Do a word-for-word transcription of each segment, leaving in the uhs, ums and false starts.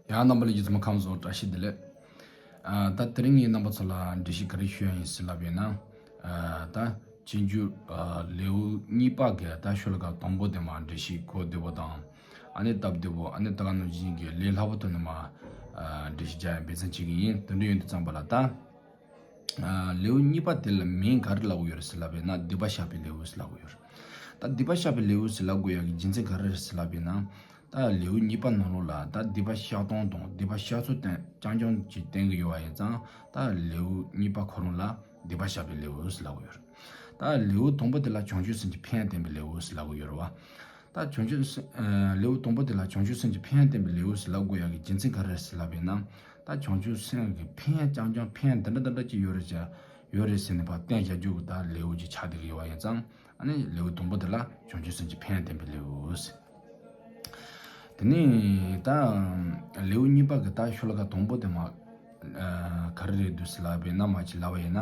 ཡང་རྣམ་པ་ལྷན་རྒྱས་ཚང་མ་ཁམས་བཟང་བཀྲ་ཤིས་བདེ་ལེགས། ཨ། ད་དེ་རིང་ངས་རྣམ་པ་ཚོ་ལ་འགྲེལ་བཤད་ག་རེ་ཞུ་ཡ་ཡིན་ཟེར་ལབ་ཡིན་ན། ཨ། ད་སྤྱོད་འཇུག་ཨ། ལེའུ་གཉིས་པ་གི་ད་ཤོ་ལོ་ཀ་དང་པོ་དེ་མར་འགྲེལ་བཤད་གོ་བདེ་པོ་དང་། ཨ་ནི་སྟབས་བདེ་པོ། ཨ་ནི་ད་ག་ནང་བཞིན་གྱི་ལས་སླ་པོ་ཐོག་ནས་མར་ཨ། འགྲེལ་བཤད་རྒྱག་ཡ་འབད་བརྩོན་བྱེད་ཀྱི་ཡིན། དེ་འདྲ་ཡིན་དུས་ཙམ་པ་ལ་ད། ཨ། ལེའུ་གཉིས་པ་དེ་ལ་མིང་ག་རེ་ལབ་ཀྱི་ཡོད་རེད་ཟེར་ལབ་པ་ཡིན་ན། སྡིག་པ་བཤགས་པའི་ལེའུ་ཟེར་ལབ་ཀྱི་ཡོད་རེད། ད་སྡིག་པ་བཤགས་པའི་ལེའུ་ཟེར་ལབ་དགོས་ཡག་གི་རྒྱུ་མཚན་ག་རེ་རེད་ཟེར་ལབ་པ་ཡིན་ན། ད་ལེའུ་གཉིས་པ་ནང་ལོགས་ལ་ད་སྡིག་པ་བཤགས་སྟངས་དང་སྡིག་པ་བཤགས་ཚུལ་བསྟན། རྐྱང་རྐྱང་ཅིག་བསྟན་གྱི་ཡོད་པ་ཡིན་ཙང་། ད་ལེའུ་གཉིས་པ་ཁོ་རང་ལ་སྡིག་པ་བཤགས་པའི་ལེའུ་ཟེར་ལབ་ཀྱི་ཡོད་རེད། ད་ལེའུ་དང་པོ་དེ་ལ་བྱང་ཆུབ་སེམས་ཀྱི་ཕན་ཡོན་བསྟན་པའི་ལེའུ་ཟེར་ལབ་ཀྱི་ཡོད་རེད་བ། ད་བྱང་ཆུབ་སེམས། ཨ། ལེའུ་དང་པོ་དེ་ལ་བྱང་ཆུབ་སེམས་ཀྱི་ཕན་ཡོན་བསྟན་པའི་ལེའུ་ཟེར་ལབ་དགོས་ཡག་གི་རྒྱུ་མཚན་ག་རེ་རེད་ཟེར་ལབ་པ་ཡིན་ན། ད་བྱང་ཆུབ་སེམས་ཀྱི་ཕན་ཡོན་རྐྱང་རྐྱང་ཕན་ཡོན་འདི་འདྲ་འདི་འདྲ་ཅིག་ཡོད་རེད་ཅེས། ཡོད་རེད་ཟེར་ནས་ཕར་བསྟན་བཞག་རྒྱུ་གི་ད་ལེའུ་ཅིག་ཆགས་བསྡད་ཀྱི་ཡོད་པ་ཡིན་ཙང་། ཨ་ནི་ལེའུ་དང་པོ་དེ་ལ་བྱང་ཆུབ་སེམས་ཀྱི་ཕན་ཡོན་བསྟན་པའི་ལེའུ་ཟེར། དེ་ནས་ད་ལེའུ་གཉིས་པ་གི་ད་ཤོ་ལོ་ཀ་དང་པོ་དེ་མར། ཨ། ག་རེ་རེད་འདུག་ཟེར་ལབ་པ་ཡིན་ན། མར་ཅིག་ལབ་པ་ཡིན་ན།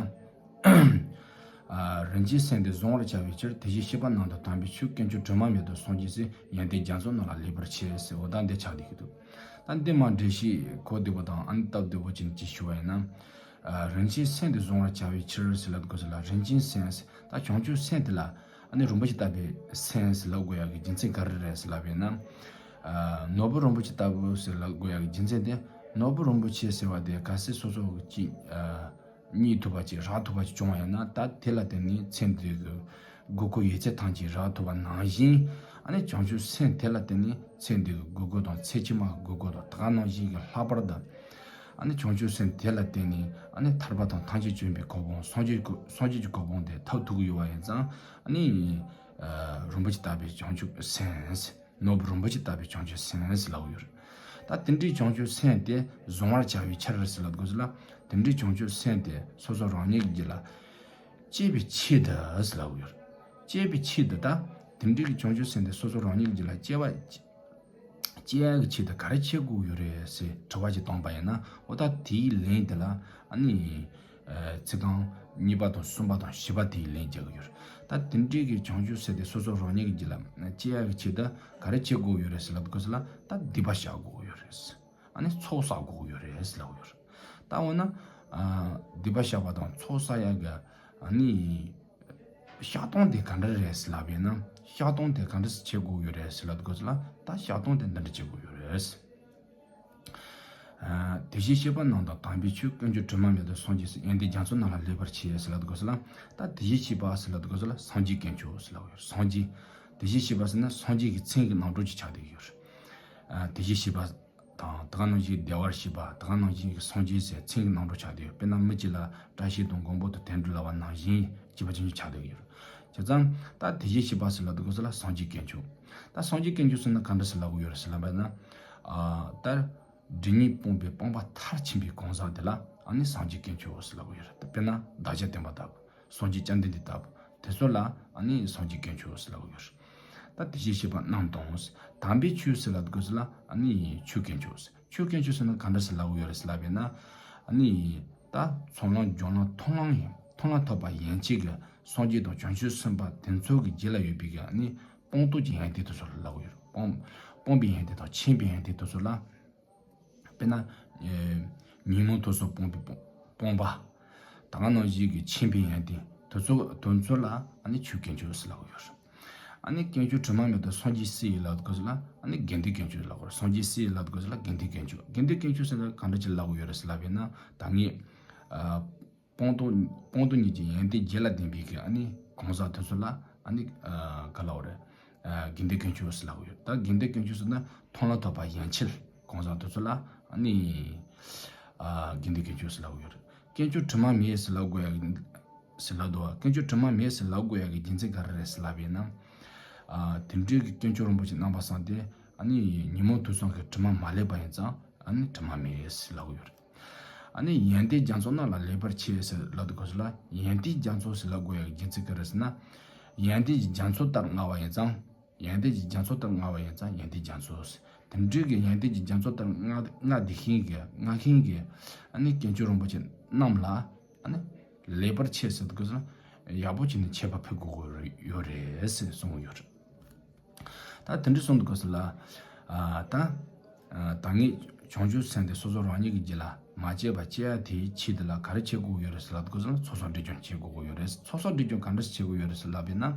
ཨ། རིན་ཆེན་སེམས་དེ་བཟང་བར་བྱ་བའི་ཕྱིར། དེ་བཞིན་གཤེགས་པ་རྣམས་དང་དམ་པའི་ཆོས། དཀོན་མཆོག་དྲི་མ་མེད་དང་སངས་རྒྱས་སྲས། ཡོན་ཏན་རྒྱ་མཚོའི་ནང་ལ་ལེགས་པར་མཆིས་ཟེར། འོ་ད་འདི་ཆགས་བསྡད་ཀྱི་འདུག་ད་འདི་མར་འགྲེལ་བཤད་གོ་བདེ་པོ་དང་། ཨ་ནི་སྟབས་བདེ་པོ་ཅིག་ཅིག་ཞུ་བ་ཡིན་ན། ཨ། རིན་ཆེན་སེམས་དེ་བཟང་བར་བྱ་བའི་ཕྱིར་ཟེར་ལབ་དགོས་ཟེར་ལ། རིན་ཆེན་སེམས་ཟེར། ད་བྱང་ཆུབ་སེམས་དེ་ལ། ཨ་ནི་རིན་པོ་ཆེ་ལྟ་བུའི་སེམས་ཟེར་ལབ་དགོས་ཡག་གི་རྒྱུ་མཚན་ག་རེ་རེད་ཟེར་ལབ་པ་ཡིན་ན། ཨ། ནོར་བུ་རིན་པོ་ཆེ་ལྟ་བུ་ཟེར་ལབ་དགོས་ཡག་གི་རྒྱུ་མཚན་དེ། ནོར་བུ་རིན་པོ་ཆེ་ཟེར་བ་དེ་གལ་སྲིད་སོ་སོ་གི་ཅིག་ཨ། རྙེད་ཐུབ་པ་ཅིག་རག་ཐུབ་པ་ཅིག་བྱུང་བ་ཡིན་ན། ད་དེ་ལ་བརྟེན་ནས་ཚེ་འདི་གི་དགོས་མཁོ་ཡོད་ཚད་ཐམས་ཅད་རག་ཐུབ་པ་ནང་བཞིན། ཨ་ནི་བྱང་ཆུབ་སེམས་དེ་ལ་བརྟེན་ནས་ཚེ་འདི་གི་དགོས་མཁོ་དང་ཚེ་ཕྱི་མ་གི་དགོས་མཁོ་དང་། ད་ག་ནང་བཞིན་གྱི་ལྷག་པར་དུ། ཨ་ནི་བྱང་ཆུབ་སེམས་དེ་ལ་བརྟེན་ནས། ཨ་ནི་ཐར་པ་དང་ཐམས་ཅད་མཁྱེན་པའི་གོ་འཕང་། སངས་རྒྱས་གོ་སངས་རྒྱས་ཀྱི་གོ་འཕང་དེ་ཐོབ་ཐུབ་ཀྱི་ཡོད་པ་ཡིན་ཙང་། ཨ་ནི། ཨ། རིན་པོ་ཆེ་ལྟ་བུའི་བྱང་ཆུབ་སེམས། ནོར་བུ་རིན་པོ་ཆེ་ལྟ་བུའི་བྱང་ཆུབ་སེམས་ཟེར་ལབ་ཀྱི་ཡོད་རེད། ད་དེ་འདྲའི་བྱང་ཆུབ་སེམས་དེ་བཟང་བར་བྱ་བའི་ཕྱིར་ཟེར་ལབ་དགོས་ཟེར་ལ། དེ་འདྲའི་བྱང་ཆུབ་སེམས་དེ་སོ་སོ་རང་ཉིད་ཀྱི་རྒྱུད་ལ་སྐྱེ་བའི་ཆེད་དུ་ཟེར་ལབ་ཀྱི་ཡོད་རེད། སྐྱེ་བའི་ཆེད་དུ། ད་དེ་འདྲའི་བྱང་ཆུབ་སེམས་དེ་སོ་སོ་རང་ཉིད་ཀྱི་རྒྱུད་ལ་སྐྱེ་བ། སྐྱེ་ཡག་གི་ཆེད་དུ་ག་རེ་བྱེད་དགོས་ཡོད་རེད་ཟེར་དྲི་བ་ཅིག་བཏང་པ་ཡིན་ན། འོ་ད་དེའི་ལན་དེ་ལ། ཨ་ནི། ཨ། ཚིག་རྐང་གཉིས་པ་དང་གསུམ་པ་དང་བཞི་པ་དེའི་ལན་རྒྱག་གི་ཡོད་རེད། ད་དེ་འདྲའི་གི་བྱང་ཆུབ་སེམས་དེ་སོ་སོ་རང་ཉིད་ཀྱི་རྒྱུད་ལ་སྐྱེ་ཡག་གི་ཆེད་དུ་ག་རེ་བྱེད་དགོས་ཡོད་རེད་ཟེར་ལབ་དགོས་ཟེར་ལ། ད་སྡིག་པ་བཤགས་དགོས་ཡོད་རེད། ཨ་ནི་ཚོགས་བསགས་དགོས་ཡོད་རེད་ཟེར་ལབ་ཡོད་རེད། ད་འོ་ན། ཨ། སྡིག་པ་བཤགས་པ་དང་ཚོགས་བསགས་ཡག་གི། ཨ་ནི། བཤགས་སྟངས་དེ་ག་འདྲ་རེད་ཟེར་ལབ་ཡིན་ན། བཤགས་སྟངས་དེ་ག་འདྲ་བྱེད་དགོས་ཡོད་རེད་ཟེར་ལབ་དགོས་ཟེར་ལ། ད་བཤགས་སྟངས་དེ་འདི་འདྲ་བྱེད་དགོས་ཡོད་རེད། ཨ། དེ་བཞིན་གཤེགས་པ་རྣམས་དང་དམ་པའི་ཆོས། དཀོན་མཆོག་དྲི་མ་མེད་དང་སངས་རྒྱས་སྲས། ཡོན་ཏན་རྒྱ་མཚོའི་ནང་ལ་ལེགས་པར་མཆིས་ཟེར་ལབ་དགོས་ཟེར་ལ། ད་དེ་བཞིན་གཤེགས་པ་ཟེར་ལབ་དགོས་ཟེར་ལ། སངས་རྒྱས་དཀོན་མཆོག་ཟེར་ལབ་ཡོད། སངས་རྒྱས། དེ་བཞིན་གཤེགས་པ་ཟེར་ན་སངས་རྒྱས་ཀྱི་མཚན་གྱི་ནང་དོན་ཅིག་ཆགས་བསྡད་ཡོད། ཨ། དེ་བཞིན་གཤེགས་པ་དང་། ད་ག་ནང་བཞིན་བདེ་བར་གཤེགས་པ། ད་ག་ནང་བཞིན་གྱི་སངས་རྒྱས་ཟེར་མཚན་གྱི་ནང་དོན་ཆགས་བསྡད་ཡོད། དཔེར་ན་མི་གཅིག་ལ་བཀྲ་ཤིས་དང་མགོན་པོ་དང་དོན་གྲུབ་ལབ་པ་ནང་བཞིན་གཅིག་པ་ཅན་ཅིག་ཆགས་བསྡད་ཡོད། བྱས་ཙང་ད་དེ་བཞིན་གཤེགས་པ་ཟེར་ལབ་དགོས་ཟེར་ལ། སངས་རྒྱས་དཀོན་མཆོག་ད་སངས་རྒྱས་དཀོན་མཆོག་ཟེར་ན་ག་འདྲ་ཟེར་ལབ་དགོས་ཡོད་རེད་ཟེར་ལབ་པ་ན། ཨ། ད་སྒྲིབ་གཉིས་སྤངས་པའི་སྤངས་པ་མཐར་ཕྱིན་པའི་གང་ཟག་དེ་ལ། ཨ་ནི་སངས་རྒྱས་དཀོན་མཆོག་ཟེར་ལབ་དགོས་ཡོད་རེད། དཔེར་ན་བདག་ཅག་སྟོན་པ་ལྟ་བུ། སངས་རྒྱས་བཅོམ་ལྡན་འདས་ལྟ་བུ་དེ་ཚོ་ལ། ཨ་ནི་སངས་རྒྱས་དཀོན་མཆོག་ཟེར་ལབ་དགོས་ཡོད་རེད། ད་དེ་བཞིན་གཤེགས་པ་རྣམས་དང་། དམ་པའི་ཆོས་ཟེར་ལབ་དགོས་ཟེར་ལ། ཨ་ནི་ཆོས་དཀོན་མཆོག་ཟེར། ཆོས་དཀོན་མཆོག་ཟེར་ན་ག་འདྲ་ཟེར་ལབ་དགོས་ཡོད་རེད་ཟེར་ལབ་པ་ན། ཨ་ནི་ད་ཚོགས་ལམ་སྦྱོར་ལམ་མཐོང་ལམ་ཡིན། མཐོང་ལམ་ཐོབ་པ་ཡན་ཆད་ཀྱི་སངས་རྒྱས་དང་བྱང་ཆུབ་སེམས་དཔའ་དེ་ཚོ་གི་རྒྱུད་ལ་ཡོད་པའི་གི། ཨ་ནི་སྤངས་རྟོགས་ཀྱི་ཡོན་ཏན་དེ་ཚོ་ལ་ལབ་དགོས་ཡོད་རེད། སྤངས་སྤངས་པའི་ཡོན་ཏན་དང་མཁྱེན་པའི་ཡོན་ཏན་དེ་ཚོ་ལ། དཔེར་ན། ཨེ། ཉོན་མོངས་དུག་གསུམ་སྤངས་པའི་སྤོང་སྤོང་བ། ད་ག་ནང་བཞིན་གྱི་མཁྱེན་པའི་ཡོན་ཏན་དེ་ཚོ་དེ་ཚོ་ལ། ཨ་ནི་ཆོས་དཀོན་མཆོག་ཟེར་ལབ་ཀྱི་ཡོད་རེད། ཨ་ནི་དཀོན་མཆོག་དྲི་མ་མེད་དང་སངས་རྒྱས་སྲས་ལབ་དགོས་ཟེར་ལ། ཨ་ནི་དགེ་འདུན་དཀོན་མཆོག་ལབ་དགོས་རེད། སངས་རྒྱས་སྲས་ལབ་དགོས་ཟེར་ལ། དགེ་འདུན་དཀོན་མཆོག་དགེ་འདུན་དཀོན་མཆོག་ཟེར་ན་ག་འདྲ་ཅིག་ལབ་ཀྱི་ཡོད་རེད་ཟེར་ལབ་པ་ན། ད་ངས། ཨ། སྤངས་རྟོགས་སྤངས་རྟོགས་གཉིས་ཀྱི་ཡོན་ཏན་བརྒྱད་ལ་ལྡན་པའི་གི། ཨ་ནི་གང་ཟག་དེ་ཚོ་ལ། ཨ་ནི། ཨ། ག་ལབ་དགོས་རེད། ཨ། དགེ་འདུན་དཀོན་མཆོག་ཟེར་ལབ་ཀྱི་ཡོད། ད་དགེ་འདུན་དཀོན་མཆོག་ཟེར་ན་མཐོང་ལམ་ཐོབ་པ་ཡན་ཆད་གང་ཟག་དེ་ཚོ་ལ། ཨ་ནི། ཨ། དགེ་འདུན་དཀོན་མཆོག་ཟེར་ལབ་ཀྱི་ཡོད་རེད། དཀོན་མཆོག་དྲི་མ་མེད་ཟེར་ལབ་དགོས་ཡག་གི། ཟེར་ལབ་འདུག་བ། དཀོན་མཆོག་དྲི་མ་མེད་ཟེར་ལབ་དགོས་ཡག་གི་རྒྱུ་མཚན་ག་རེ་རེད་ཟེར་ལབ་པ་ཡིན་ན། ཨ། དེ་འདྲའི་གི་དཀོན་མཆོག་རིན་པོ་ཆེ་རྣམ་པ་གསུམ་དེ། ཨ་ནི་ཉོན་མོངས་དུག་གསུམ་གྱི་དྲི་མ་མ་ལུས་པ་ཡིན་ཙང་། ཨ་ནི་དྲི་མ་མེད་ཟེར་ལབ་ཀྱི་ཡོད་རེད། ཨ་ནི་ཡོན་ཏན་རྒྱ་མཚོ་རྣམས་ལ་ལེགས་པར་མཆིས་ཟེར་ལབ་དུས་སྐབས་སུ་ལ། ཡོན་ཏན་རྒྱ་མཚོ་ཟེར་ལབ་དགོས་ཡག་གི་རྒྱུ་མཚན་ག་རེ་ཟེར་ན། ཡོན་ཏན་གྱི་རྒྱ་མཚོ་ལྟར་མངའ་བ་ཡིན་ཙང་། ཡོན་ཏན་གྱི་རྒྱ་མཚོ་ལྟར་མངའ་བ་ཡིན་ཙང་ཡོན་ཏན་རྒྱ་མཚོ་ཟེར། དེ་འདྲའི་གི་ཡོན་ཏན་གྱི་རྒྱ་མཚོ་ལྟར་མངའ་མངའ་བསྡད་མཁན་གྱི། མངའ་མཁན་གྱི། ཨ་ནི་དཀོན་མཆོག་རིན་པོ་ཆེ་རྣམས་ལ། ཨ་ནི་ལེགས་པར་མཆིས་ཟེར་དུས་སྐབས་སུ་ལ། ཡག་པོ་བྱས་ནས་མཆོད་པ་ཕུལ་དགོས་ཀྱི་ཡོད་རེད་ཟེར་གསུངས་ཡོད་རེད། ད་དེ་འདྲ་གསུངས་དུས་སྐབས་སུ་ལ། ཨ། ད། ཨ། ད་ངས་ བྱང་ཆུབ་སེམས་དེ་སོ་སོ་རང་ཉིད་ཀྱི་རྒྱུད་ལ་མ་སྐྱེས་པ་སྐྱེ་ཡ་དེའི་ཆེད་དུ་ལ་ག་རེ་བྱེད་དགོས་ཡོད་རེད་ཟེར་ལབ་དགོས་ཟེར་ན། ཚོགས་བསགས་སྒྲིབ་སྦྱོང་བྱེད་དགོས་ཀྱི་ཡོད་རེད། ཚོགས་བསགས་སྒྲིབ་སྦྱོང་ག་འདྲ་བྱེད་དགོས་ཡོད་རེད་ཟེར་ལབ་པ་ཡིན་ན།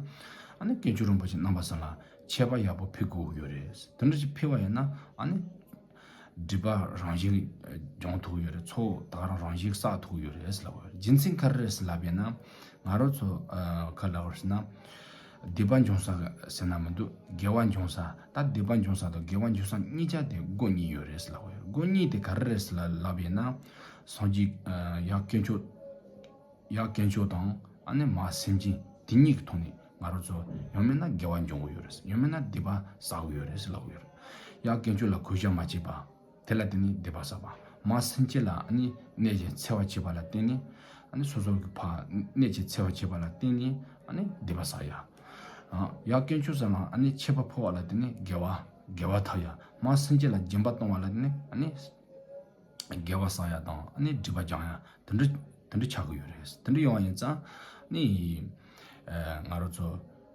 ཨ་ནི་དཀོན་མཆོག་རིན་པོ་ཆེ་རྣམ་པ་གསུམ་ལ་མཆོད་པ་ཡག་པོ་ཕུལ་དགོས་ཀྱི་ཡོད་རེད། དེ་འདྲ་ཞིག་ཕུལ་བ་ཡིན་ན་ཨ་ནི་སྒྲིབ་པ་རང་བཞིན་སྦྱོང་ཐུབ་ཀྱི་ཡོད་རེད། ཚོགས་ད་ག་རང་རང་བཞིན་བསགས་ཐུབ་ཀྱི་ཡོད་རེད་ཟེར་ལབ་ཀྱི་ཡོད་རེད། རྒྱུ་མཚན་ག་རེ་རེད་ཟེར་ལབ་པ་ཡིན་ན། ང་རང་ཚོ་ཨ་ག་ལབ་དགོས་རེད་ཟེར་ན། སྡིག་པ་འབྱུང་ས་ཟེར་ན་མི་འདུག་དགེ་བ་འབྱུང་ས། ད་སྡིག་པ་འབྱུང་ས་དང་དགེ་བ་འབྱུང་ས་གཉིས་ཆ་དེ་སྒོ་གཉིས་ཡོད་རེད་ཟེར་ལབ་ཀྱི་ཡོད་རེད། སྒོ་གཉིས་དེ་ག་རེ་རེད་ཟེར་ལབ་ལབ་པ་ཡིན་ན། སངས་རྒྱས་ཨ་ཡར་དཀོན་མཆོག་ཡར་དཀོན་མཆོག་དང་ཨ་ནི་མར་སེམས་ཅན་དེ་གཉིས་ཀྱི་ཐོག་ནས་ང་རང་ཚོ་ཡང་མིན་ན་དགེ་བ་འབྱུང་གི་ཡོད་རེད། ཡང་མིན་ན་སྡིག་པ་བསགས་ཀྱི་ཡོད་རེད་ཟེར་ལབ་ཀྱི་ཡོད་རེད། ཡར་དཀོན་མཆོག་ལ་གུས་ཞབས་མ་བྱས་པ། དེ་ལ་བརྟེན་ནས་སྡིག་པ་བསགས་པ། མར་སེམས་ཅན་ལ་ཨ་ནི་གནོད་ཅིང་འཚེ་བ་བྱས་པ་ལ་བརྟེན་ནས་ཨ་ནི་སོ་སོ་གི་ཕར་གནོད་ཅིང་འཚེ་བ་བྱས་པ་ལ་བརྟེན་ནས་ཨ་ནི་སྡིག་པ་བསགས་ཡ། ཨ་ཡར་དཀོན་མཆོག་གསུམ་ལ་ཨ་ནི་མཆོད་པ་ཕུལ་བ་ལ་བརྟེན་ནས་དགེ་བ་དགེ་བ་ཐོབ་ཡ། མར་སེམས་ཅན་ལ་སྦྱིན་པ་གཏོང་བ་ལ་བརྟེན་ནས་ཨ་ནི་དགེ་བ་བསགས་ཡ་དང་ཨ་ནི་སྒྲིབ་པ་སྦྱང་ཡ། དེ་འདྲ་དེ་འདྲ་ཆགས་ཀྱི་ཡོད་རེད། དེ་འདྲ་ཡོང་བ་ཡིན་ཙང་ནི་ཨ་ང་རང་ཚོ་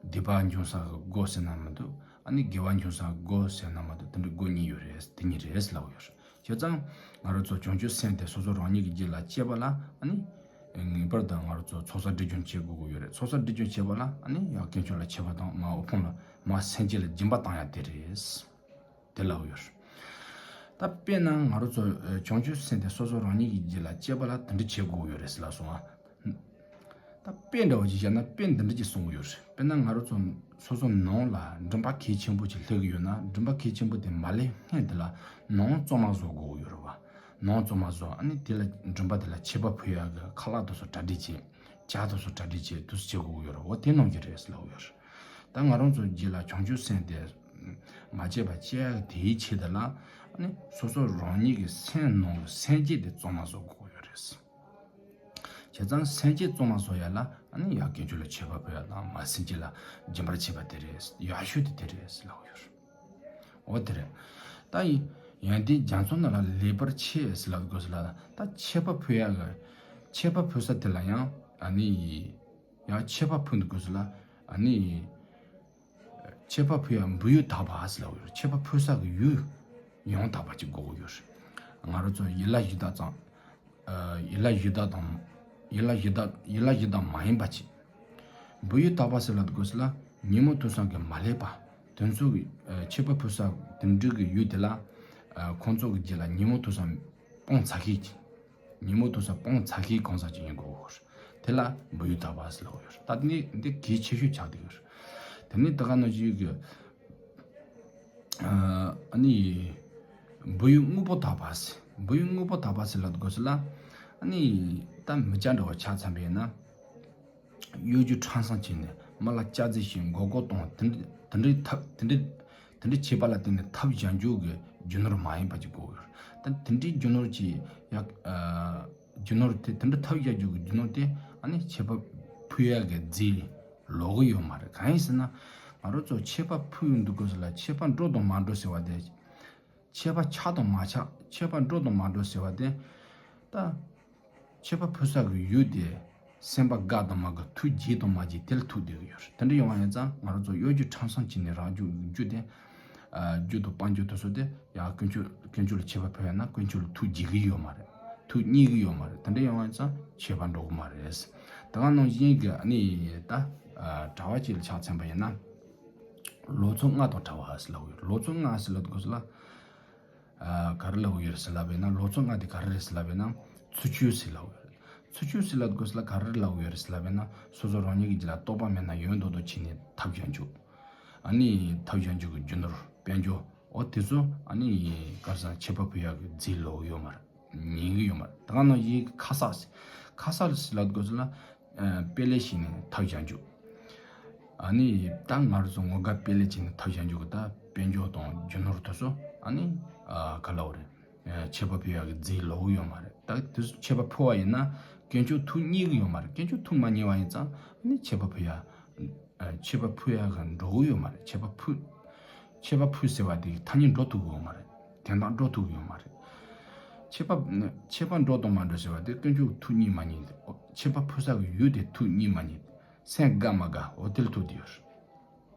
སྡིག་པ་འབྱུང་ས་གི་སྒོ་ཟེར་ན་མི་འདུག་ཨ་ནི་དགེ་བ་འབྱུང་ས་གི་སྒོ་ཟེར་ན་མི་འདུག་དེ་འདྲ་སྒོ་གཉིས་ཡོད་རེད། དེ་གཉིས་རེད་ལབ་ཡོད་རེད། བྱས་ཙང་ང་རང་ཚོ་བྱང་ཆུབ་སེམས་དེ་སོ་སོ་རང་ཉིད་ཀྱི་རྒྱུད་ལ་སྐྱེས་པ་ལ་ཨ་ནི་ངེས་པར་དུ་ང་རང་ཚོ་ཚོགས་བསགས་སྒྲིབ་སྦྱོང་བྱེད་དགོས་ཀྱི་ཡོད་རེད། ཚོགས་བསགས་སྒྲིབ་སྦྱོང་བྱེད་པ་ལ་ཨ་ནི་ཡར་དཀོན་མཆོག་ལ་མཆོད་པ་དང་མར་དབུལ་ཕོངས་ལ་མར་སེམས་ཅན་ལ་སྦྱིན་པ་བཏང་ཡ་དེ་རེད། དེ་ལབ་ཡོད། ད་དཔེར་ན་ང་རང་ཚོ་ཨ་བྱང་ཆུབ་སེམས་དེ་སོ་སོ་རང་ཉིད་ཀྱི་རྒྱུད་ལ་སྐྱེས་པ་ལ་དེ་འདྲ་བྱེད་དགོས་ཡོད་རེད་ཟེར་ལབ་སོང་ང་། ད་དཔེ་འདྲ་བོ་ཅིག་བཞག་ན་དཔེ་འདི་འདྲ་ཅིག་གསུང་གི་ཡོད་རེད། དཔེར་ན་ང་རང་ཚོ་སོ་སོ་ནང་ལ་མགྲིན་པ་གལ་ཆེན་པོ་ཅིག་སླེབས་ཀྱི་ཡོད་ན། མགྲིན་པ་གལ་ཆེན་པོ་དེ་མ་སླེབས་སྔོན་དེ་ལ་ནང་བཙོ་མ་བཟོ་དགོས་ཀྱི་ཡོད་རེད་བ། ནང་བཙོ་མ་བཟོ། ཨ་ནི་དེ་ལ་མགྲིན་པ་དེ་ལ་མཆོད་པ་ཕུལ་ཡག་གི་ཁ་ལག་དེ་ཚོ་གྲ་སྒྲིག་བྱེད། ཇ་དེ་ཚོ་གྲ་སྒྲིག་བྱེད། དེ་ཚོ་བྱེད་དགོས་ཀྱི་ཡོད་རེད། འོ་དེ་གནང་གི་རེད་ཟེར་ལབ་ཀྱི་ཡོད་རེད། ད་ང་རང་ཚོ་རྒྱུད་ལ་བྱང་ཆུབ་སེམས་དེ་མ་སྐྱེས་པ་སྐྱེ་ཡག་དེའི་ཆེད་དུ་ལ་ཨ་ནི་སོ་སོ་རང་ཉིད་ཀྱི་སེམས་ནང་གི་སེམས་བསྐྱེད་དེ་བཙོ་མ་བཟོ་དགོས་ཀྱི་ཡོད་རེད། བྱས་ཙང་སེམས་བསྐྱེད་བཙོ་མ་བཟོ་ཡག་ལ་ཨ་ནི་ཡར་དཀོན་མཆོག་ལ་མཆོད་པ་ཕུལ་ཡག་དང་མར་སེམས་ཅན་ལ་སྦྱིན་པ་བྱེད་པ་དེ་རེད། ཡག་ཤོས་དེ་དེ་རེད་ཟེར་ལབ་ཀྱི་ཡོད་རེད། འོ་དེ་རེད། ད་ཡི་ཡོན་ཏན་རྒྱ་མཚོ་རྣམས་ལ་ལེགས་པར་མཆོད་ཟེར་ལབ་དགོས་ཟེར་ལ། ད་མཆོད་པ་ཕུལ་ཡག་གི་མཆོད་པ་ཕུལ་ས་དེ་ལ་ཡང་ཨ་ནི་ཡང་མཆོད་པ་ཕུལ་འདུག་དགོས་ཟེར་ལ། ཨ་ནི་མཆོད་པ་ཕུལ་ཡག་འབུལ་ཡུལ་དག་པ་ཟེར་ལབ་ཡོད་རེད། མཆོད་པ་ཕུལ་ས་གི་ཡུལ་ཡང་དག་པ་ཅིག་དགོས་ཀྱི་ཡོད་རེད། ང་རང་ཚོ་ཡིད་ལ་བཞིན་དག་ཙམ། ཡིད་ལ་བཞིན་དག་དང་། ཡིད་ལ་བཞིན་དག་ཡིད་ལ་བཞིན་དག་མ་ཡིན་པ་ཅིག་འབུལ་ཡུལ་དག་པ་ཟེར་ལབ་དགོས་ཟེར་ལ། ཉོན་མོངས་དུག་གསུམ་གྱིས་མ་བསླད་པ། དེ་ཚོ་གི་མཆོད་པ་ཕུལ་ས་དེ་འདྲ་གི་ཡུལ་དེ་ལ་ཁོང་ཚོ་གི་རྒྱུད་ལ་ཉོན་མོངས་དུག་གསུམ་སྤངས་ཚར་མཁན་གྱི། ཉོན་མོངས་དུག་གསུམ་སྤངས་ཚར་མཁན་གང་ཟག་ཅིག་ཡིན་དགོས། དེ་ལ་འབུལ་ཡུལ་དག་པ་ཟེར་ལབ་ཡོད་རེད། ད་འདི་འདི་གལ་ཆེ་ཤོས་ཆགས་བསྡད་ཡོད་རེད། དེ་ནས་ད་ག་ནང་བཞིན་གྱི་ཨ་ནི་འབུལ་ཡུལ་དངོས་པོ་དག་པ་ཟེར། འབུལ་ཡུལ་དངོས་པོ་དག་པ་ཟེར་ལབ་དགོས་ཟེར་ལ། ཨ་ནི་ད་མི་སྐྱ་འདྲ་བོ་ཆ་ཚང་བས་ན། གཡོ་སྒྱུ་ཁྲམ་གསུམ་བྱས་ནས་མི་ལ་སྐྱ་རྫུན་བྱས། མགོ་སྐོར་གཏོང་། དེ་འདྲའི་དེ་འདྲའི་ཐབས་དེ་འདྲའི་དེ་འདྲའི་བྱེད་པ་ལ་བརྟེན་ནས་ཐབས་གཞན་འཇོག་གི་རྒྱུ་ནོར་མ་ཡིན་པ་ཅིག་དགོས་ཡོད། ད་དེ་འདྲའི་རྒྱུ་ནོར་གྱི་ཡ། རྒྱུ་ནོར་དེ་དེ་འདྲའི་ཐབས་གཞན་འཇོག་གི་རྒྱུ་ནོར་དེ་ཨ་ནི་མཆོད་པ་ཕུལ་ཡག་གི་རྫས་ལོག་གི་ཡོད་མ་རེད། གང་ཡིན་ཟེར་ན། ང་རང་ཚོ་མཆོད་པ་ཕུལ་འདུག་དགོས་ཟེར་ལ། མཆོད་པ་འགྲོ་དང་མ་འགྲོ་ཟེར་བ་དེ། མཆོད་པ་ཆགས་དང་མ་ཆགས། མཆོད་པ་འགྲོ་དང་མ་འགྲོ་ཟེར་བ་དེ། ད་མཆོད་པ་ཕུལ་ས་གི་ཡུལ་དེ་སེམས་པ་དགའ་དང་མ་དགའ། ཐུགས་དགྱེས་དང་མ་དགྱེས། དེ་ལ་ཐུག་བསྡད་ཀྱི་ཡོད་རེད། དེ་འདྲ་ཡོང་བ་ཡིན་ཙང་ང་རང་ཚོ་གཡོ་སྒྱུ་ཁྲམ་གསུམ་བྱས་ནས་རང་རྒྱུ་རྒྱུ་དེ། ཨ་རྒྱུ་དང་དཔལ་འབྱོར་དེ་ཚོ་དེ་ཡང་དཀོན་མཆོག་དཀོན་མཆོག་ལ་མཆོད་པ་ཕུལ་ཡ་ན་དཀོན་མཆོག་ལ་ཐུགས་དགྱེས་ཀྱི་ཡོད་མ་རེད། ཐུགས་མཉེས་ཀྱི་ཡོད་མ་རེད། དེ་འདྲ་ཡོང་བ་ཡིན་ཙང་མཆོད་པ་འགྲོ་གི་མ་རེད། ད་ག་ནང་བཞིན་གྱི་ཨ་ནི་ད་ཨ་གྲྭ་བ་ཅིག་ལ་ཆ་མཚོན་པ་ཡིན་ན། ལོ་ཚོད་ལྔ་དང་བྲལ་བ་ཟེར་ལབ་ཡོད། ལོ་ཚོད་ལྔ་ཟེར་ལབ་དགོས་ཟེར་ལ། ཨ་ག་རེ་ལབ་ཡོད་ཟེར་ལབ་པས་ན། ལོ་ཚོད་ལྔ་དེ་ག་རེ་རེད་ཟེར་ལབ་པས་ན། ཚུལ་འཆོས་ཟེར་ལབ་ཡོད། ཚུལ་འཆོས་ཟེར་ལབ་དགོས་ཟེར་ལ་ག་རེ་ལབ་ཡོད་རེད་ཟེར་ལབ་པས་ན། སོ་སོ་རང་ཉིད་ཀྱི་རྒྱུད་ལ་རྟོགས་པ་མེད་ན་ཡོན་ཏན་དུ་ཕྱིན་ནས་ཐབས་གཞན་འཇོག་ཨ་ནི་ཐབས་གཞན་འཇོག་གི་རྒྱུ་ནོར་དཔལ་འབྱོར། འོ་དེ་ཚོ་ཨ་ནི་ག་རེ་ཟེར་མཆོད་པ་ཕུལ་ཡག་གི་རྫས་ལོག་ཡོད་མ་རེད། ཉན་གི་ཡོད་མ་རེད། ད་ག་ནང་བཞིན་ཁ་གསག་ཟེར། ཁ་གསག་ཟེར་ལབ་དགོས་ཟེར་ལ། ཨ་དཔེ་ལེགས་ཤིག་ནས་ཐབས་གཞན་འཇོག་ཨ་ནི་ད་ང་རང་ཚོ་ངོ་དགའ་དཔེ་ལེགས་ཅན་ནས་ཐབས་གཞན་འཇོག་གི་ད་དཔལ་འབྱོར་དང་རྒྱུ་ནོར་དེ་ཚོ་ཨ་ནི་ཨ་ག་ལབ་དགོས་རེད། ཨ་མཆོད་པ་ཕུལ་ཡག་གི་རྫས་ལོག་ཡོད་མ་རེད། ད་དེ་ཚོ་མཆོད་པ་ཕུལ་བ་ཡིན་ན་དཀོན་མཆོག་ཐུགས་མཉེས་གི་ཡོད་མ་རེད། དཀོན་མཆོག་ཐུགས་མ་མཉེས་པ་ཡིན་ཙང་ཨ་ནི་མཆོད་པ་ཕུལ་ཡག་ཨ་མཆོད་པ་ཕུལ་ཡག་གི་འགྲོ་གི་ཡོད་མ་རེད། མཆོད་པ་ཕུལ། མཆོད་པ་ཕུལ་ཟེར་བ་དེ་ཐ་སྙད་འགྲོ་ཐུབ་གི་ཡོད་མ་རེད། དོན་དག་འགྲོ་ཐུབ་གི་ཡོད་མ་རེད། མཆོད་པ་མཆོད་པ་འགྲོ་དང་མ་འགྲོ་ཟེར་བ་དེ་དཀོན་མཆོག་ཐུགས་མཉེས་མ་མཉེས། མཆོད་པ་ཕུལ་ས་གི་ཡུལ་དེ་ཐུགས་མཉེས་མ་མཉེས། སེམས་དགའ་མ་དགའ། འོ་དེ་ལ་ཐུག་བསྡད་ཡོད་རེད།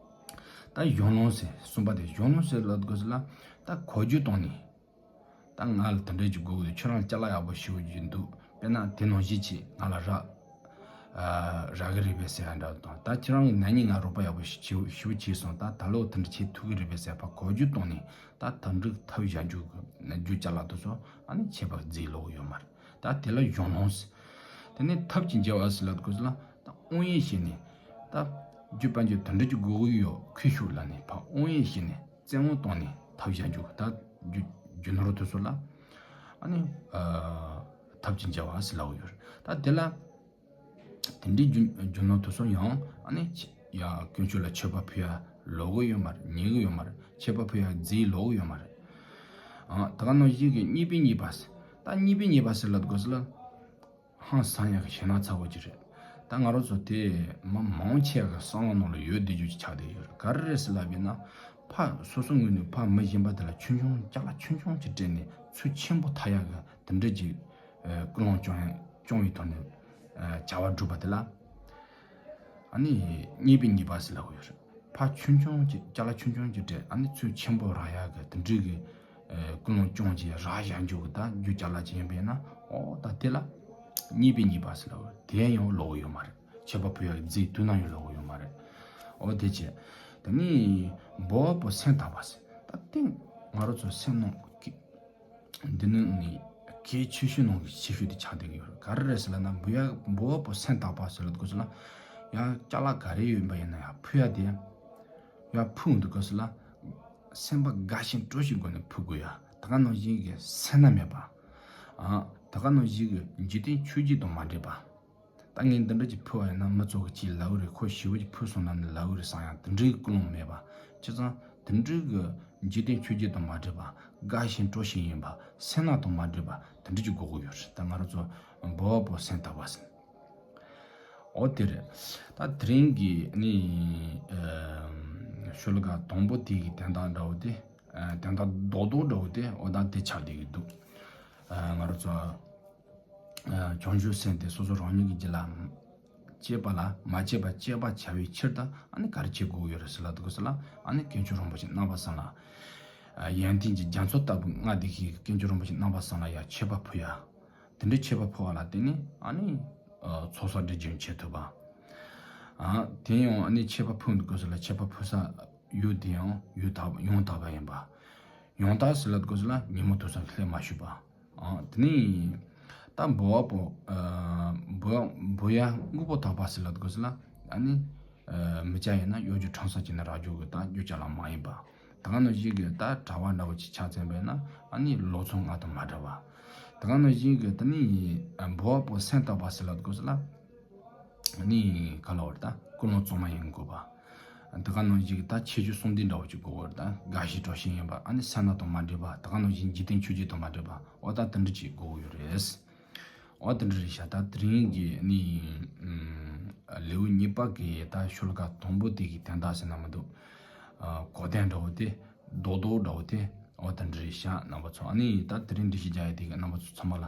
ད་གཞུང་ལུགས་ཟེར་གསུམ་པ་དེ། གཞུང་ལུགས་ཟེར་ལབ་དགོས་ཟེར་ལ། ད་གོ་རྒྱུ་བཏང་ནས། ད་ང་ལ་དེ་འདྲ་ཅིག་དགོས་ཀྱི་འདུག་ཁྱོད་རང་ཅ་ལག་ཡག་པོ་ཞེ་པོ་ཅིག་འདུག་དཔེར་ན་དེ་ནང་བཞིན་ཅིག་ང་ལ་རག་ཨ། རག་གི་རེད་པས་ཟེར་ཡ་འདྲ་དང་། ད་ཁྱེད་རང་གི་ན་ནིང་ང་རོགས་པ་ཡག་པོ་ཞེ་པོ་ཞེ་པོ་བྱས་སོང་། ད་ད་ལོ་དེ་འདྲ་བྱེད་ཐུབ་ཀྱི་རེད་པས་ཟེར་ཕར་གོ་རྒྱུ་བཏང་ནས། ད་དེ་འདྲའི་ཐབས་གཞན་རྒྱུ་གི་རྒྱུ་ཅ་ལག་དེ་ཚོ་ཨ་ནི་ཁྱད་པར་རྫས་ལོག་ཡོད་མ་རེད། ད་དེ་ལ་གཞུང་ལུགས་ཟེར། དེ་ནས་ཐབས་ཀྱི་འགྱུར་བ་ཟེར་ལབ་དགོས་ལ། ད་དབང་ཡོད་བྱས་ནས། ད་རྒྱུ་པ་འཇུ་དེ་འདྲ་ཅིག་དགོས་ཀྱི་ཡོད་ཁུལ་ཤུགས་ལ་ནས་ཕར་དབང་ཡོད་བྱས་ནས་བཙན་དབང་བཏང་ནས་ཐབས་གཞན་རྒྱུ། ད་རྒྱུ་རྒྱུ་ནོར་དེ་ཚོ་ལ་ཨ་ནི་ཨ། ཐབས་ཀྱི་འགྱུར་བ་ཟེར་ལབ་ཡོད་རེད། ད་དེ་ལ། དེ་འདྲའི་རྒྱུ་རྒྱུ་ནོར་དེ་ཚོ་ཡང་ཨ་ནི་ཡ་དཀོན་མཆོག་ལ་མཆོད་པ་ཕུལ་ཡ་ལོག་གི་ཡོད་མ་རེད། ཉན་གི་ཡོད་མ་རེད། མཆོད་པ་ཕུལ་ཡ་རྫས་ལོག་གི་ཡོད་མ་རེད། ཨ། ད་ག་ནང་བཞིན་གྱི་གཉིས་པའི་ཉེས་པ་ཟེར། ད་གཉིས་པའི་ཉེས་པ་ཟེར་ལབ་དགོས་ཟེར་ལ། ཧང་སང་ཡག་གི་ཞེད་སྣང་ཚ་བོ་ཅིག་རེད། ད་ང་རང་ཚོ་དེ་མི་མང་ཆེ་བ་གི་བསམ་བློ་ནང་ལ་ཡོད་བསྡད་རྒྱུ་ཅིག་ཆགས་བསྡད་ཡོད་རེད། ག་རེ་རེད་ཟེར་ལབ་ཡིན་ན། ཕ་སོ་སོ་ངོས་ནས་ཕ་མི་གཞན་པ་དེ་ལ་ཆུང་ཆུང་ཅ་ལག་ཆུང་ཆུང་ཅིག་སྤྲད་ནས་ཚུལ་ཆེན་པོ་ཐར་ཡག་གི་དེ་འདྲ་ཅིག་ཨ། ཀུན་སློང་སྐྱོང་ཡ་སྐྱོང་བའི་ཐོག་ནས་ཨ། བྱ་བ་སྒྲུབ་པ་དེ་ལ་ཨ་ནི་གཉིས་པའི་ཉེས་པ་ཟེར་ལབ་ཡོད་རེད། ཕ་ཆུང་ཆུང་ཅིག་ཅ་ལག་ཆུང་ཆུང་ཅིག་སྤྲད། ཨ་ནི་ཚུལ་ཆེན་པོ་རག་ཡག་གི་དེ་འདྲའི་གི་ཨ། ཀུན་སློང་སྐྱོང་བྱས་རག་བཞག་རྒྱུ་གི་ད་རྒྱུ་ཅ་ལག་ཅིག་ཡིན་པས་ན། ཨོ་ད་དེ་ལ་གཉིས་པའི་ཉེས་པ་ཟེར་ལབ་ཡོད། དེ་ཡང་ལོག་ཡོད་མ་རེད། མཆོད་པ་ཕུལ་ཡག་གི་རྫས་དུས་ནམ་ཡང་ལོག་ཡོད་མ་རེད། ཨོ་དེ་བྱས། དེ་ནི་འབུལ་བ་པོ་སེམས་དག་པ་ཟེར། ད་དེ་ང་རང་ཚོ་སེམས་ནང་གི་འདི་ནི་ནི་གལ་ཆེ་ཤོས་ནང་གི་ཆེ་ཤོས་དེ་ཆགས་བསྡད་ཀྱི་ཡོད་རེད། ག་རེ་རེད་ཟེར་ལབ་ན། འབུལ་ཡ་འབུལ་བ་པོ་སེམས་དག་པ་ཟེར་ལབ་དགོས་ཟེར་ལ། ཡང་ཅ་ལག་ག་རེ་ཡོད་པ་ཡིན་ན་ཡང་ཕུལ་ཡ་དེ་ཡང་ཕུལ་འདུག་དགོས་ཟེར་ལ། སེམས་པ་དགའ་ཞིང་སྤྲོ་ཞིང་སྒོ་ནས་ཕུལ་དགོས་ཡ། ད་ག་ནང་བཞིན་གྱི་སེར་སྣ་མེད་པ། ཨ། ད་ག་ནང་བཞིན་གྱི་འཇིག་རྟེན་ཆོས་བརྒྱད་དང་མ་འདྲེས་པ། ད་ངས་འདི་འདྲ་ཅིག་ཕུལ་བ་ཡིན་ན་མི་ཚོ་གི་ཅིག་ལབ་གི་རེད། ཁོ་ཞེ་པོ་ཅིག་ཕུལ་སོང་ན་ནི་ལབ་གི་རེད་བསམ་ཡང་དེ་འདྲའི་ཀུན་སློང་མེད་པ། བྱས་ཙང་དེ་འདྲའི་གི་འཇིག་རྟེན་ཆོས་བརྒྱད་དང་མ་འདྲེས་པ། དགའ་ཞིང་སྤྲོ་ཞིང་ཡིན་པ། སེར་སྣ་དང་མ་འདྲེས་པ་དེ་འདྲ་ཅིག་དགོས་ཀྱི་ཡོད་རེད། ད་ང་རང་ཚོ་འབུལ་བ་པོ་སེམས་དག་པ་ཟེར། འོ་དེ་རེད། ད་དེ་རིང་གི་ནི་ཨ་ཤོ་ལོ་ཀ་དང་པོ་དེ་གི་དོན་དག་འདྲ་བོ་དེ། ཨ། དོན་དག་རྡོག་རྡོག་འདྲ་བོ་དེ་འོ་ད་དེ་ཆགས་བསྡད་ཀྱི་འདུག་ཨ། ང་རང་ཚོ་ཨ། བྱང་ཆུབ་སེམས་དེ་སོ་སོ་རང་ཉིད་ཀྱི་རྒྱུད་ལ་སྐྱེས་པ་ལ་མ་སྐྱེས་པ་སྐྱེ་བར་བྱ་བའི་ཕྱིར་དུ་ཨ་ནི་ག་རེ་བྱེད་དགོས་ཡོད་རེད་ཟེར་ལབ་དགོས་ཟེར་ལ། ཨ་ནི་དཀོན་མཆོག་རིན་པོ་ཆེ་རྣམ་པ་གསུམ་ལ། ཨ། ཡོན་ཏན་གྱི་རྒྱ་མཚོ་ལྟ་བུ་མངའ་བདེ་ཞིང་དཀོན་མཆོག་རིན་པོ་ཆེ་རྣམ་པ་གསུམ་ལ་ཡང་མཆོད་པ་ཕུལ་ཡ། དེ་འདྲའི་མཆོད་པ་ཕུལ་བ་ལ་བརྟེན་ནས་ཨ་ནི་ཨ། ཚོགས་བསགས་སྒྲིབ་སྦྱང་བྱེད་ཐུབ་པ། ཨ། དེ་ཡང་ཨ་ནི་མཆོད་པ་ཕུལ་དགོས་ཟེར་ལ། མཆོད་པ་ཕུལ་ས་ཡུལ་དེ་ཡང་ཡུལ་དག་ཡང་དག་པ་ཡིན་པ། ཡང་དག་ཟེར་ལ་དགོས་ཟེར་ལ་ཉིན་མོ་དུས་སང་ལྷད་མ་ཞུགས་པ། ཨ། དེ་ནས་ད་འབུལ་བ་པོ། ཨ། འབུལ་འབུལ་ཡ་དངོས་པོ་དག་པ་ཟེར་ལ་དགོས་ཟེར་ལ། ཨ་ནི་ཨ། མི་སྐྱ་ཡིན་ན་གཡོ་སྒྱུ་ཁྲམ་ས་བྱས་ན་རག་རྒྱུ་གི་ད་རྒྱུ་ཅ་ལག་མ་ཡིན་པ། ད་ག་ནང་བཞིན་གྱི་ད་གྲྭ་པ་འདྲ་བོ་ཅིག་ཆགས་ཚར་བས་ན་ཨ་ནི་ལོ་ཚོད་ལྔ་དང་མ་འདྲ་བ། ད་ག་ནང་བཞིན་གྱི་ད་ནི་འབུལ་བ་པོ་སེམས་དག་པ་ཟེར་ལ་དགོས་ཟེར་ལ། ཨ་ནི་ག་ལ་བར་ད་ཀུན་སློང་གཙང་མ་ཡིན་དགོས་པ། ད་ག་ནང་བཞིན་གྱི་ད་ཁྱད་ཆོས་གསུམ་ལྡན་འདྲ་བོ་ཅིག་དགོས་པར་ད་དགའ་ཞིང་སྤྲོ་ཞིང་ཡིན་པ། ཨ་ནི་སེར་སྣ་དང་མ་འདྲེས་པ། ད་ག་ནང་བཞིན་འཇིག་རྟེན་ཆོས་བརྒྱད་དང་མ་འདྲེས་པ། འོ་ད་དེ་འདྲ་ཅིག་དགོས་ཡོད་རེད། འོ་དེ་འདྲ་རེད་ཤག་ད་དེ་རིང་གི་ནི་ཨམ། ལེའུ་གཉིས་པ་གི་ད་ཤོ་ལོ་ཀ་དང་པོ་དེ་གི་དོན་དག་ཟེར་ན་མི་འདུག་ཨ། གོ་དོན་འདྲ་བོ་དེ། རྡོག་རྡོག་འདྲ་བོ་དེ། འོ་དེ་འདྲ་རེད་ཤག་རྣམ་པ་ཚོ། ཨ་ནི་ད་དེ་རིང་འགྲེལ་བཤད་རྒྱག་ཡ་དེ་གི་རྣམ་པ་ཚོ་ཚང་མ་ལ་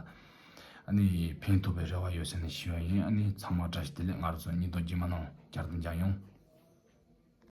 ཨ་ནི་ཕན་ཐོགས་པའི་རེ་བ་ཡོད་ཟེར་ནས་ཞུ་བ་ཡིན། ཨ་ནི་ཚང་མ་བཀྲ་ཤིས་བདེ་ལེགས། ང་རང་ཚོ་གཉིས་ཐོག་རྗེས་མ་ནང་བསྐྱར་དུ་མཇལ་ཡོང་།